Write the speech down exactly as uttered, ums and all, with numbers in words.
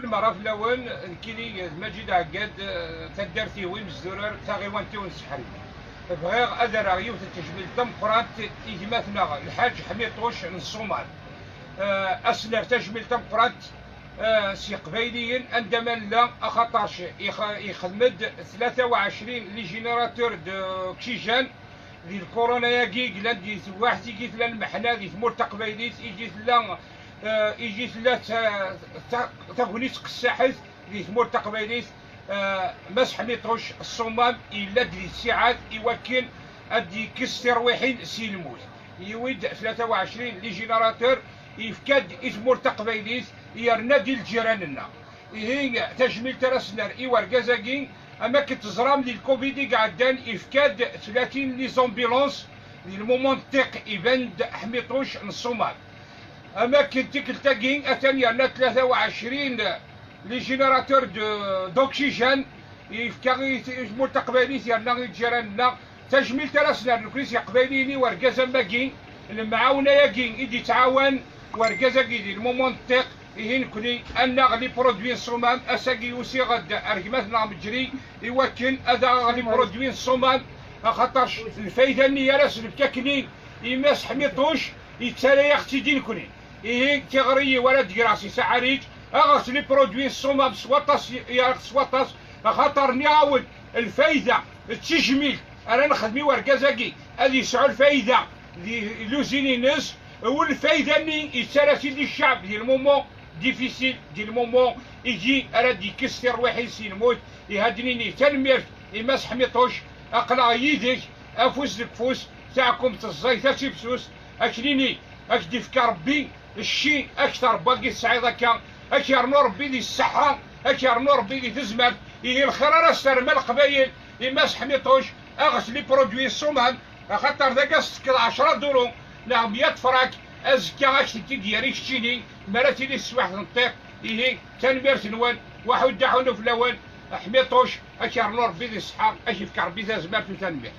Lmara fell-awen, nekkini d Maǧid Ɛeggad, eh, taddart-iw Imezdurar, taɣiwant-iw n Seḥri. Bɣiɣ ad rreɣ yiwet n tejmilt tameqqrant i gma-tneɣ Lḥaǧ Ḥmiṭuc n Ṣṣumam. Eh, ad s-nerr tajmilt tameqqrant, eh, s Yeqbayliyen anda ma nella, axaṭerc ix-, ixdem-d tlata u ɛecrin les générateurs d'oxygène di lkuruna-agi, yellan di twaḥt i tella lmeḥna di tmurt taqbaylit, i tella, eh, i tella ta-, ta-, tagnit qessaḥet di tmurt taqbaylit. Eh, Mass Ḥmiṭuc Ṣṣumam yella-d di ttiɛad i wakken ad d-yekkes tirwiḥin si lmut. Yiwi-d tlata u ɛecrin les générateurs, yefka-d i tmurt taqbaylit, yerna-d i lǧiran-nneɣ. Ihi, tajmilt ara s-nerr i wergaz-agi, am akken teẓram, di lcovid i iɛeddan, yefka-d tlatin les ambulances, di lmumenṭiq iban-d Ḥmiṭuc n Ṣṣumam. Am akken tikkelt-agi, atan yerna tlata u ɛecrin les générateurs de, d'oxygène, yefka i t-, i tmurt taqbaylit, yerna i lǧiran-nneɣ. Tajmilt ara s-nerr nekni s Yeqbayliyen i wergaz am wagi, lemɛawna-agi i d-yettɛawan wergaz-agi di lmumenṭiq. Ihi nekni ad naɣ les produits n Ṣṣumam, ass-agi usiɣ-d ar gma-tneɣ Meǧri i wakken ad aɣeɣ les produits n Ṣṣumam, axaṭer lfayda-nni ara s-nefk akni i Mass Ḥmiṭuc, yettarra-yaɣ-tt-id i nekni. Ihi tiɣri-iw ara d-greɣ si Saḥariǧ, aɣet les produits n Ṣṣumam s waṭas, ya-, s waṭas, axaṭer nniɣ-awen, lfayda d tejmilt ara nexdem i wergaz-agi, ad yesɛu lfayda di luzin-ines, u lfayda-nni yettarra-t-id i ccɛeb di lmumu difficile, di lmumu igi ara d-yekkes tirwiḥin si lmut. Ihi ad d-nini tanemmirt i Mass Ḥmiṭuc, aql-aɣ yid-k, afus deg ufus, taɛkumt ẓẓayet ad tibsus, ad k-nini, ad k-d-ifk Rebbi cci akter n wagi tesɛiḍ akka, ad k-yernu Rebbi di ṣṣeḥḥa, ad k-yernu Rebbi di tezmert. Ihi lxir ara s-terrem a Leqbayel i Mass Ḥmiṭuc, aɣet les produits n Ṣṣumam, axaṭer dagi ad s-tekkeḍ ɛecra duru neɣ meyya tefrak, azekka ad k-tent-id-yerr i keččini, mi ara tili teswiɛt n ṭṭiq. Ihi tanemmirt-nwen, waḥud daḥunu fell-awen, Ḥmiṭuc, ad k-yernu Rebbi di ṣṣeḥḥa, ad k-ifk Rebbi tazmert u tanemmirt.